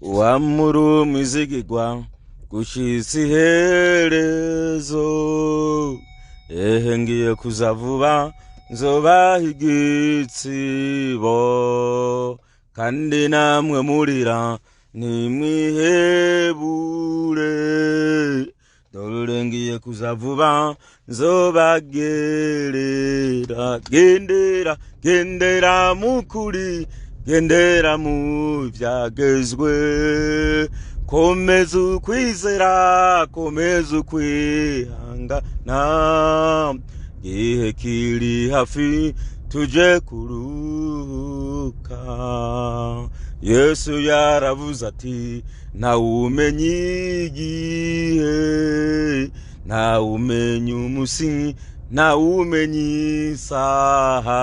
Wamuri umwizigirwa gushitsa iherezo. Ehe, ngiye kuza vuba, nzobaha igitsibo, kandi namwe murira ntimwihebure. Dore ngiye kuza vuba, nzobagerera. Gendera, gendera mukuri, gendera mu byagezwe. Komeza ukwizera, komeza ukwihangana, gihe kiri hafi tuje kuruhuka. Yesu yaravuze ati: "Ntawumenya igihe, ntawumenya umusi, ntawumenya isaha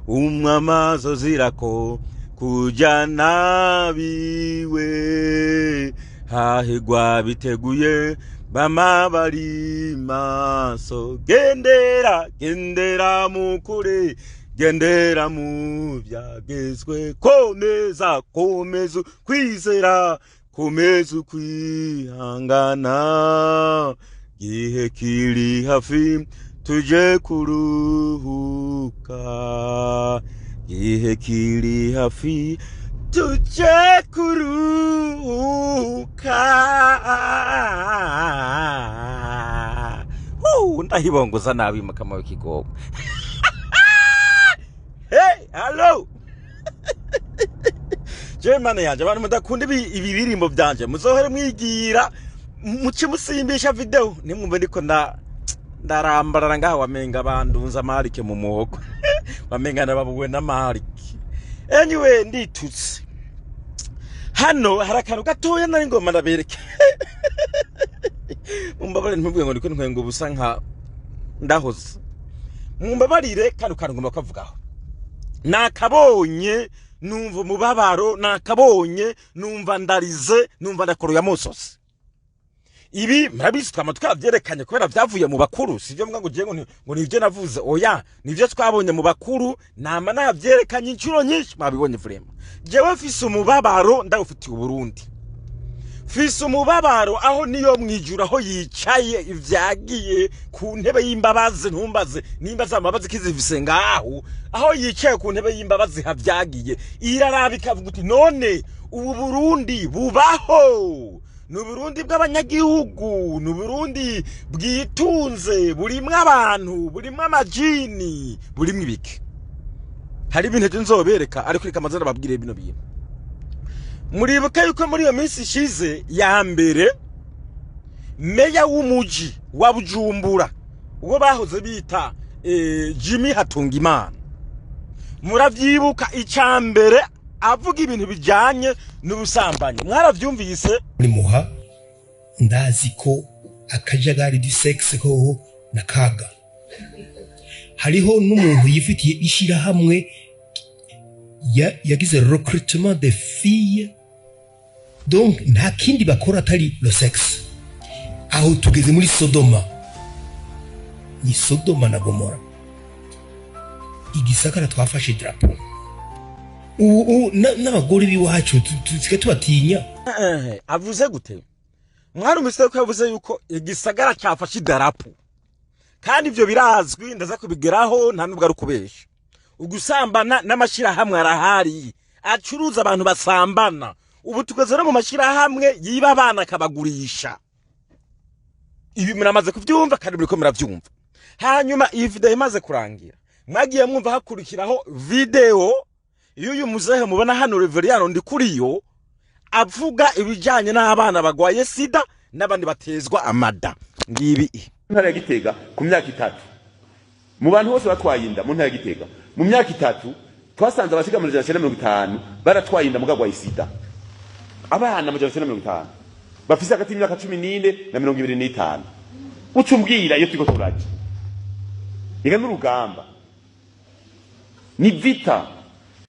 umwe amazo zirako kujyana biwe. Hahigwa biteguye, bama bari maso." Gendera, gendera mukuri, gendera mu byagezwe. Komeza, komeza kwizera, komeza ukwihangana, gihe kiri hafi tuje kuruhuka. Gihe kiri hafi tuje kuruhuka. Ndahibongoza nabi makama w'ikigogo. Hey, hello. Je mana yanje, abantu mudakunda ibi birimbo byanje, muzohere mwigira muce musimbisha video nimwumve ndiko ndarambarara ngaha, wamenga bandunza amarike mu muhogo, wamenga ndababuwe n'amarike. Anyway, nditutse. Hano hari akantu gatoya nari ngomba ndabereke. Mumbabarire, ntuvuge ngo ndiko ntwenga ubusa nka ndahoze. Mumbabarire, kano kantu ngomba kuvugaho. Nakabonye numva umubabaro, nakabonye numva ndarize, numva ndakoroye amosozi. Ibi murabizi, twama twavyerekanye kubera vyavuye mu bakuru. Sivyo mbwa ngo ngo ngo nivyo navuze, oya, nivyo twabonye mu bakuru. Nama navyerekanye inshuro nyinshi, mwabibonye. Vraiment, jewe mfise umubabaro ndawufitiye Uburundi. Mfise umubabaro aho niyo mwijuru aho yicaye ivyagiye ku ntebe y'imbabazi. Ntumbaze nimba za mbabazi kizifise ngaho aho yicaye ku ntebe y'imbabazi. Havyagiye iraraba ikavuga uti: "None ubu Burundi bubaho? Ni Uburundi bw'abanyagihugu? Ni Uburundi bwitunze, burimwo abantu, burimwo amajini, burimwo ibiki?" Hari ibintu ejo nzobereka, ariko reka amazina babwire bino bintu. Muribuka yuko muri iyo minsi ishize ya mbere, meya w'umuji wa Bujumbura, uwo bahoze bita Jimmy Hatungimana, muravyibuka, ica mbere avuga ibintu bijanye n'ubusambanyi, mwaravyumvise. Muri muha ndazi ko akajagari du sexe hoho na kaga. Hariho n'umuntu yifitiye ishirahamwe yagize recrutement des filles, donc nta kindi bakora atari le sexe. Aho tugeze muri Sodoma, ni Sodoma na Gomora. Igisagara twafashe drapeau ubu n'abagore b'iwacu tusigaye tubatinya. Avuze gute? Mwarumvise ko yavuze yuko igisagara cyafashe idarapo, kandi ivyo birazwi, ndaza kubigeraho. Nta nubwo ari ukubesha. Ugusambana n'amashirahamwe arahari acuruza abantu basambana. Ubu tugeze no mu mashirahamwe yiba abana akabagurisha. Ibi muramaze kuvyumva kandi muriko muravyumva. Hanyuma iyi video imaze kurangira, mwagiye mwumva hakurikiraho video y'uyu muzehe mubona hano, Reveriyano Ndikuriyo, avuga ibijanye n'abana bagwaye sida n'abandi batezwa amada. Ngibi. Ntara ya Gitega, ku myaka 3, mu bantu bose batwaye inda mu ntara ya Gitega mu myaka 3, twasanze abashika 950 baratwaye inda mugabo sida. Abana 950 bafise hagati y'imyaka 14 na 25. Uca umbwira iyo turiko turaja ega n'urugamba ni vita.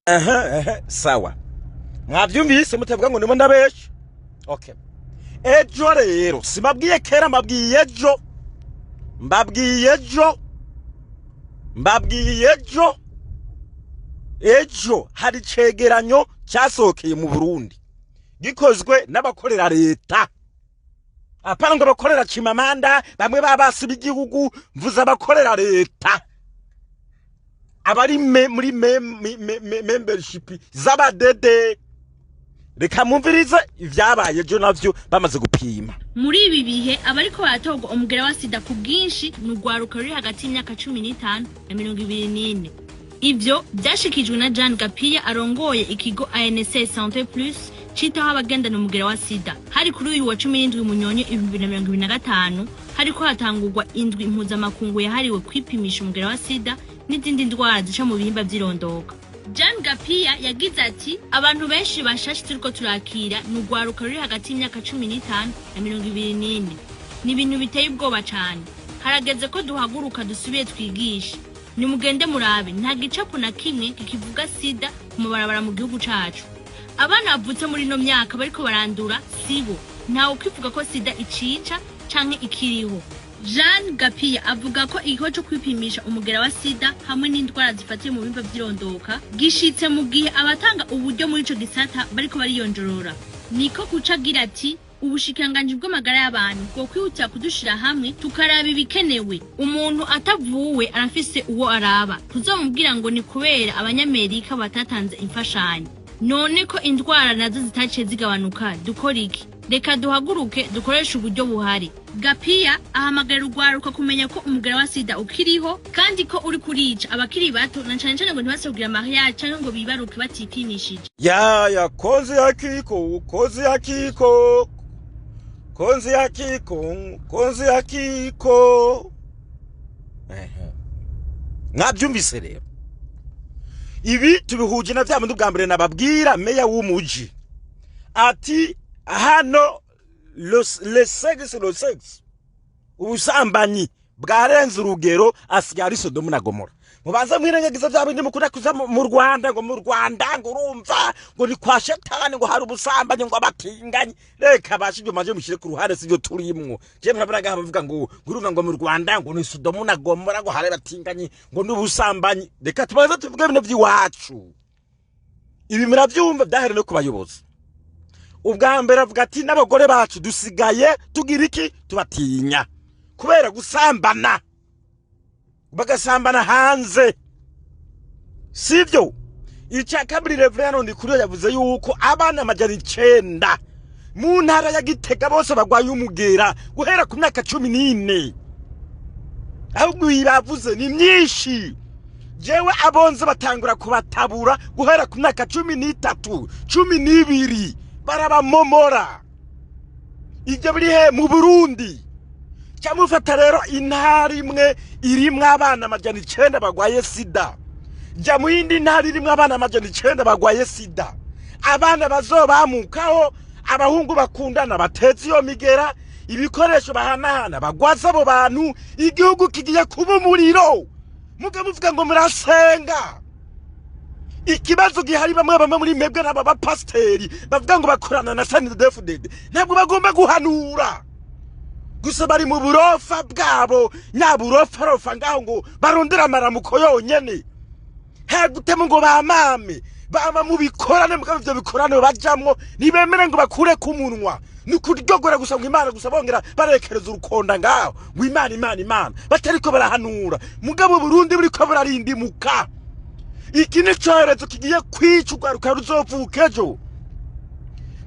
Aha, sawa, mwavyumvise, mutavuga ngo ndimo ndabesha. Okay, ejo rero, simbabwiye kera, mbabwiye ejo, mbabwiye ejo, mbabwiye ejo. Ejo hari icegeranyo cyasohokeye mu Burundi. Gikozwe n'abakorera leta, apana ngo abakorera Chimamanda bamwe babasi b'igihugu. Mvuze abakorera leta, abari muri membership z'abadede. Reka mumvirize ivyabaye ejo navyo bamaze gupima. Muri ibi bihe, abariko baratorwa umugera wa sida ku bwinshi ni urwaruka ruri hagati y'imyaka 15 na 24. Ivyo vyashikijwe na Jean Gapiya, arongoye ikigo ANC Santé Plus citaho abagendana umugera wa sida. Hari kuri uyu wa 17 Munyonyo 2025, hariko hatangurwa indwi impuzamakungu yahariwe kwipimisha umugera wa sida n'izindi ndwara zica mu bihimba vy'irondoka. Jean Gapiya yagize ati: "Abantu benshi bashashe turiko turakira ni urwaruka ruri hagati y'imyaka 15 na 24. Ni ibintu biteye ubwoba cane. Harageze ko duhaguruka, dusubiye twigishe. Nimugende murabe, nta gicapo na kimwe kikivuga sida ku mabarabara mu gihugu cacu. Abana bavutse muri ino myaka bariko barandura sibo. Ntawe ukivuga ko sida icica canke ikiriho." Jean Gapiya avuga ko igikorwa co kwipimisha umugera wa sida hamwe n'indwara zifatiye mu bihimba vy'irondoka gishitse mu gihe abatanga uburyo muri ico gisata bariko bariyonjorora. Niko kuca agira ati: "Ubushikiranganji bw'amagara y'abantu bwo kwihutira kudushira hamwe, tukaraba ibikenewe. Umuntu atavuwe arafise uwo araba. Tuzomubwira ngo ni kubera Abanyamerika batatanze imfashanyo? None ko indwara nazo zitaciye zigabanuka, dukora iki? Reka duhaguruke, dukoreshe uburyo buhari." Gapiya ahamagarira urwaruka kumenya ko umugera wa sida ukiriho kandi ko uri kurica abakiri bato, na cane cane ngo ntibasubire mariage canke ngo bibaruke batipimishije. Ya kozi ya kiko, kozi ya kiko, kozi ya kiko, kozi ya kiko. Ehe. Mwabyumvise rero, ibi tubihuje na bya bindi bwa mbere nababwira. Meya w'umuji ati hano le sexe, le sexe, ubusambanyi bwarenze urugero, asigaye ari Sodomu na Gomora. Mubanza mwirengagiza bya bindi mukunda kuza mu Rwanda, ngo mu Rwanda ngo urumva ngo ni kwa shetani, ngo hari ubusambanyi, ngo abatinganyi. Reka bashe ibyo maje mushyire ku ruhande, sibyo turimwo. Je murabona ngaha bavuga ngo urumva ngo mu Rwanda ngo ni Sodomu na Gomora, ngo hari abatinganyi, ngo n'ubusambanyi. Reka tubanze tuvuge ibintu by'iwacu. Ibi murabyumva byahere no ku bayobozi. Ubwa mbere avuga ati n'abagore bacu dusigaye tugira iki? Tubatinya kubera gusambana, bagasambana hanze, sibyo? Icya kabiri, Reverend Ndikuriyo yavuze yuko abana 900 mu ntara ya Gitega bose bagwaye umugera guhera ku myaka 14. Ahubwo iyi bavuze ni myinshi. Jewe abonze batangura kubatabura guhera ku myaka 13, 12, barabamomora. Ibyo biri he? Mu Burundi. Cyamufata rero intara imwe irimwo abana 900 bagwaye sida, jya mu yindi ntara irimwo abana 900 bagwaye sida. Abana bazobamukaho, abahungu bakundana batetse iyo migera, ibikoresho bahanahana, bagwaza abo bantu. Igihugu kigiye kuba umuriro. Muga muvuga ngo murasenga. Ikibazo gihari, bamwe bamwe muri mwebwe n'aba bapasiteri bavuga ngo bakorana na CNDD-FDD, ntabwo bagomba guhanura gusa, bari mu burofa bwabo nyaburofarofa ngaho ngo barondera amaramuko yonyene. Hagutemo ngo bamame bama mu bikorane, mugabo ivyo bikorane bajamwo ntibemere ngo bakure ku munwa, ni kuryogora gusa ngo Imana gusa, bongera barekereza urukonda ngaho ngo Imana, Imana, Imana, batariko barahanura. Mugabo Burundi buriko burarindimuka. Iki ni cyorezo kigiye kwica urwaruka ruzovuka ejo.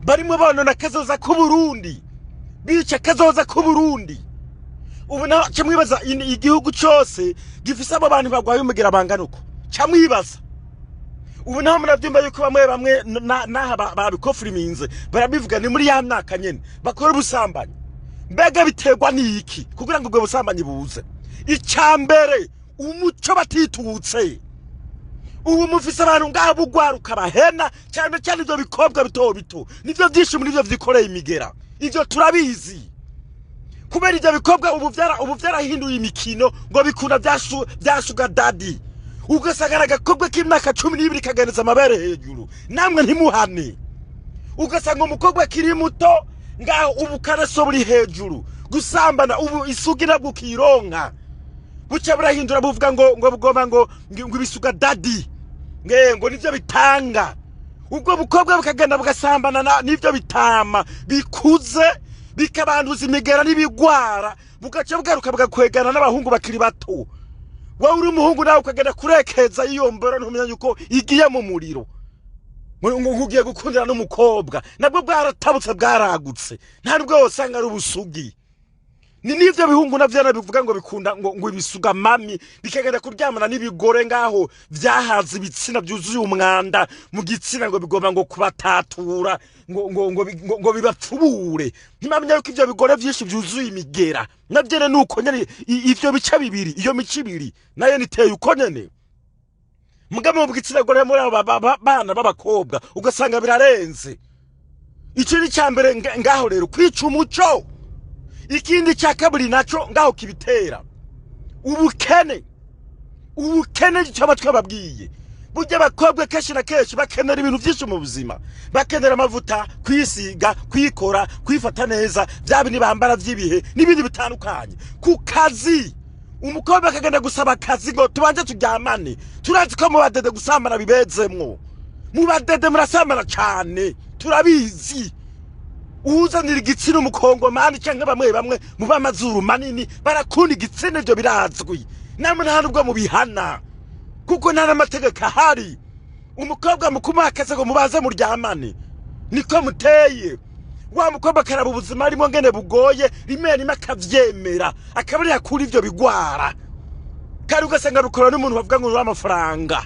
Barimwo bonona kazoza k'Uburundi, bica kazoza k'Uburundi. Ubu naho camwibaza igihugu cose gifise abo bantu bagwaye umugera bangana uko. Camwibaza ubu naho muravyumva yuko bamwe bamwe n'aha babikofiriminze, barabivuga, ni muri ya myaka nyene bakora ubusambanyi. Mbega biterwa n'iki kugira ngo ubwo busambanyi buze? Icya mbere, umuco batitutse. Ubu mufise abantu ngaho bugwaruka bahena cyane cyane ivyo bikobwa bito bito, nivyo vyinshi muri vyo vyikoreye imigera. Ivyo turabizi, kubera ivyo bikobwa ubu vyarahinduye imikino, ngo bikunda vya sugar daddy. Ugasanga agakobwa k'imyaka 12 kaganeza amabere hejuru, namwe ntimuhane. Ugasanga umukobwa akiri muto ngaho ubu karaso buri hejuru gusambana. Ubu isugi nabwo ukironka, buca burahindura, buvuga ngo bugomba ngo ibisugar daddy, nge ngo nivyo bitanga. Ubwo bukobwa bukagenda bugasambana n'ivyo bitama bikuze, bikabanduza imigera n'ibigwara, bugaca bugaruka bugakwegana n'abahungu bakiri bato. Wowe uri umuhungu nawe ukagenda kurekeza iyo mboro, ntumenya yuko igiye mu muriro. Ngo ugiye gukundana n'umukobwa, nabwo bwaratabutse, bwaragutse, nta nubwo wosanga ari ubusugi. Ni n'ivyo bihungu navyo bivuga ngo bikunda ngo ibisuga mami, bikagenda kuryamana n'ibigore ngaho vyahaze ibitsina byuzuye umwanda mu gitsina, ngo bigomba ngo kubatatura ngo bibapfubure. Ntimamenya yuko ivyo bigore vyinshi vyuzuye imigera navyo nyene nuko nyene ivyo bice bibiri, iyo mico ibiri nayo niteye uko nyene. Mugabo mu gitsina gore, muri aba bana b'abakobwa, ugasanga birarenze. Ico ni ca mbere ngaho rero kwica umuco. Ikindi cya kabiri naco ngaho kibitera ubukene. Ubukene cyo twababwiye, burya abakobwa kenshi na kenshi bakenera ibintu byinshi mu buzima. Bakenera amavuta, kwisiga, kwikora, kwifata neza, bya bindi bambara by'ibihe n'ibindi bitandukanye. Ku kazi, umukobwa akagenda gusaba akazi ngo tubanze turyamane. Turazi ko mu badede gusambana bibezemwo. Mu badede murasambana cane, turabizi. Uzanira igitsina umukongomani canke bamwe bamwe mu b'amazuru manini barakunda igitsina, ivyo birazwi. Namwe nta nubwo mubihana kuko nta n'amategeko ahari. Umukobwa mukumuha akazi ngo mubaze muryamane, niko muteye. Wa mukobwa akaraba ubuzima arimo ngene bugoye, rimwe rimwe akavyemera, akaba ariyo akura ivyo bigwara. Kandi ugasanga bikora n'umuntu bavuga ngo ni uw'amafaranga.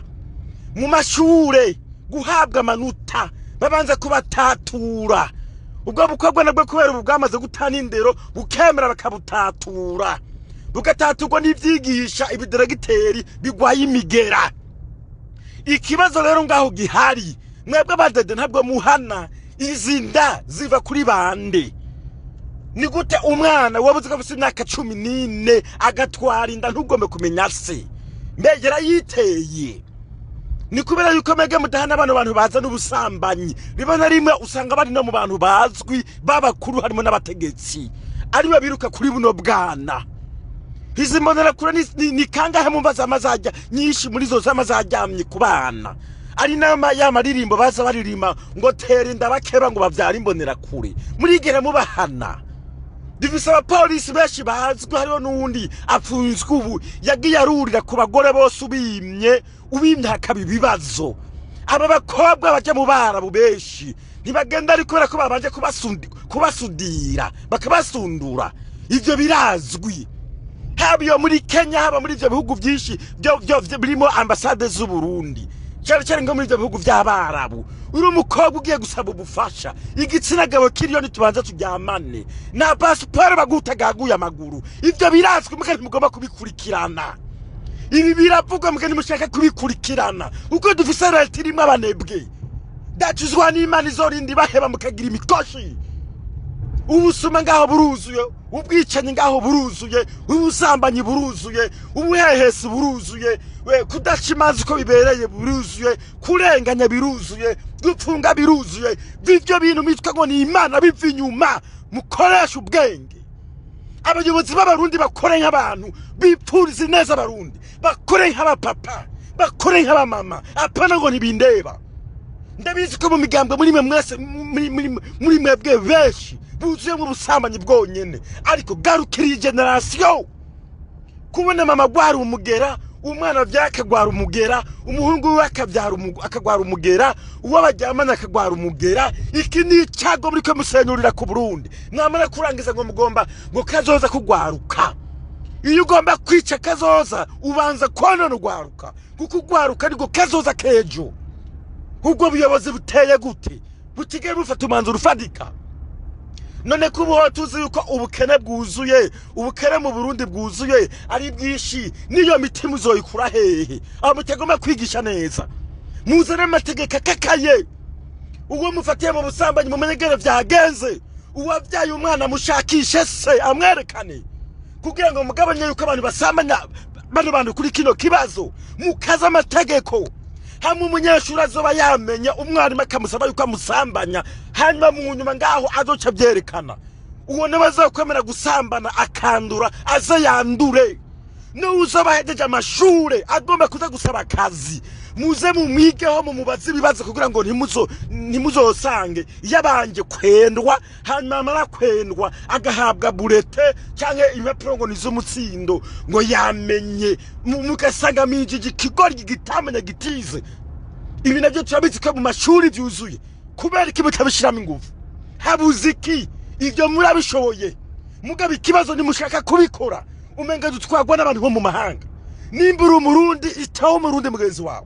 Mu mashure guhabwa amanota babanza kubatatura. Ubwo bukobwa nabwo kubera ubu bwamaze gutana indero, bukemera bakabutatura, bugataturwa n'ivyigisha ibidiregiteri bigwaye imigera. Ikibazo rero ngaho gihari, mwebwe abadede ntabwo muhana. Izi nda ziva kuri bande? Ni gute umwana wabuze ko afise imyaka 14 agatwara inda ntugombe kumenya se mbegera yiteye? Ni kubera yuko mwebwe mudahana bano bantu baza n'ubusambanyi. Rimwe na rimwe usanga bari no mu bantu bazwi b'abakuru, harimo n'abategetsi, aribo biruka kuri buno bwana. Izi mbonerakure ni kangahe mumva zamazajya nyinshi muri zo zama zaryamye ku bana? Ari nayo ya maririmbo baza baririmba ngo tera inda bakeba ngo bavyara imbonerakure. Murigera mubahana? Dufise abapolisi benshi bazwi, hariho n'uwundi apfunzwe ubu yagiye arurira ku bagore bose, ubimye ubimye hakaba ibibazo. Aba bakobwa baja mu barabu benshi ntibagenda ari kubera ko babanje kubasudira bakabasundura. Ivyo birazwi, haba iyo muri Kenya, haba muri ivyo bihugu vyinshi birimo ambasade z'u Burundi, cyane cyane nko muri ivyo bihugu vy'abarabu. Uri umukobwa ugiye gusaba ubufasha, igitsina gabo kiriyo ntitubanza turyamane, na pasiporo bagutagaguye amaguru. Ivyo birazwi, muga ntimugomba kubikurikirana. Ibi biravugwa, muga ntimushaka kubikurikirana uko dufise leta irimwo abanebwe. Dacuzwa n'Imana izorinda ibaheba mukagira imikoshi. Ubusuma ngaho buruzuye, ubwicanyi ngaho buruzuye, ubusambanyi buruzuye, ubuhehesi buruzuye, kudaca imanza uko bibereye buruzuye, kurenganya biruzuye, gupfunga biruzuye. Ivyo bintu mitwa ngo ni Imana biva inyuma. Mukoresha ubwenge. Abayobozi b'Abarundi bakore nk'abantu bipfuriza neza Abarundi, bakore nk'abapapa, bakore nk'abamama, apana ngo ntibindeba. Ndabizi ko mu migambwe muri mwe mwese, muri mwebwe benshi buzuye mu busambanyi bwonyene, ariko garukira iyi generation. Kubona mama agwara umugera, umwana vyakagwara umugera, umuhungu wiwe akagwara umugera, uwo baryamana akagwara umugera. Iki ni icago muriko musenyurira ku Burundi. Mwamara kurangiza ngo mugomba ngo kazoza kugwaruka. Iyo ugomba kwica kazoza ubanza konona ugwaruka, kuko ugwaruka niko kazoza kejo. Ubwo buyobozi buteye gute butigera bufata umwanzuro ufatika? None ko ubu tuzi yuko ubukene bwuzuye, ubukene mu Burundi bwuzuye ari bwinshi, niyo mitima uzoyikura hehe? Aho mutagomba kwigisha neza, muzane amategeko akakaye. Uwo mufatiye mu busambanyi mumenyegere vyagenze, uwavyaye umwana mushakishe se amwerekane, kugira ngo mugabanye yuko abantu basambanya bano bantu kuri kino kibazo. Mukaze amategeko hamwe umunyeshuri azoba yamenye umwarimu akamusaba yuko amusambanya, hanyuma mu nyuma ngaho azoca avyerekana. Uwo nawe azokwemera gusambana akandura, aze yandure. N'uwuzoba ahejeje amashure agomba kuza gusaba akazi, Muze mumwigeho, mumubaze ibibazo kugira ngo ntimuzosange yabanje kwendwa, hanyuma amara kwendwa agahabwa bulletin cyangwa impapuro ngo niz'umutsindo, ngo yamenye. Mugasanga minjiji ikigoryi gitamenya gitize. Ibi nabyo turabizi ko mu mashuri byuzuye. Kubera iki mutabishyiramo ingufu? Habuze iki? Ibyo murabishoboye, mugabo ikibazo ntimushaka kubikora. Umenga dutwagwa n'abantu bo mu mahanga. Nimba uri Umurundi, itaho Umurundi mugenzi wawe.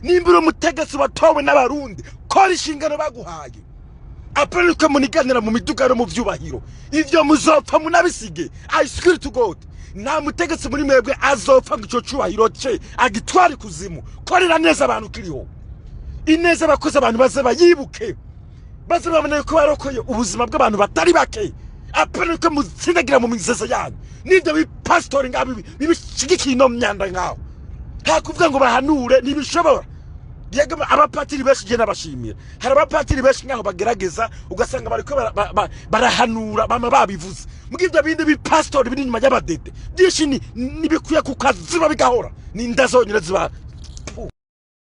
Nimba uri umutegetsi watowe n'Abarundi, kora inshingano baguhaye, apana uko muniganira mu miduga no mu vyubahiro. Ivyo muzopfa munabisige. I swear to God, nta mutegetsi muri mwebwe azopfa ngo ico cubahiro ce agitware ikuzimu. Korera neza abantu kiriho ineza, abakozi, abantu baze bayibuke, baze babone ko barokoye ubuzima bw'abantu batari bake, apana uko mutsindagira mu mizezo yanyu n'ibyo bipasitori ngabo bibishigikiye ino myanda ngaho. Nta kuvuga ngo bahanure, ntibishobora. Yego, abapatiri benshi je nabashimira. Hari abapatiri benshi nkaho bagerageza, ugasanga bariko barahanura, bama babivuze. Muga ibyo bindi bipasitori biri inyuma y'abadede byinshi nibikwiye kukaziba bigahora, ni inda zonyine ziba.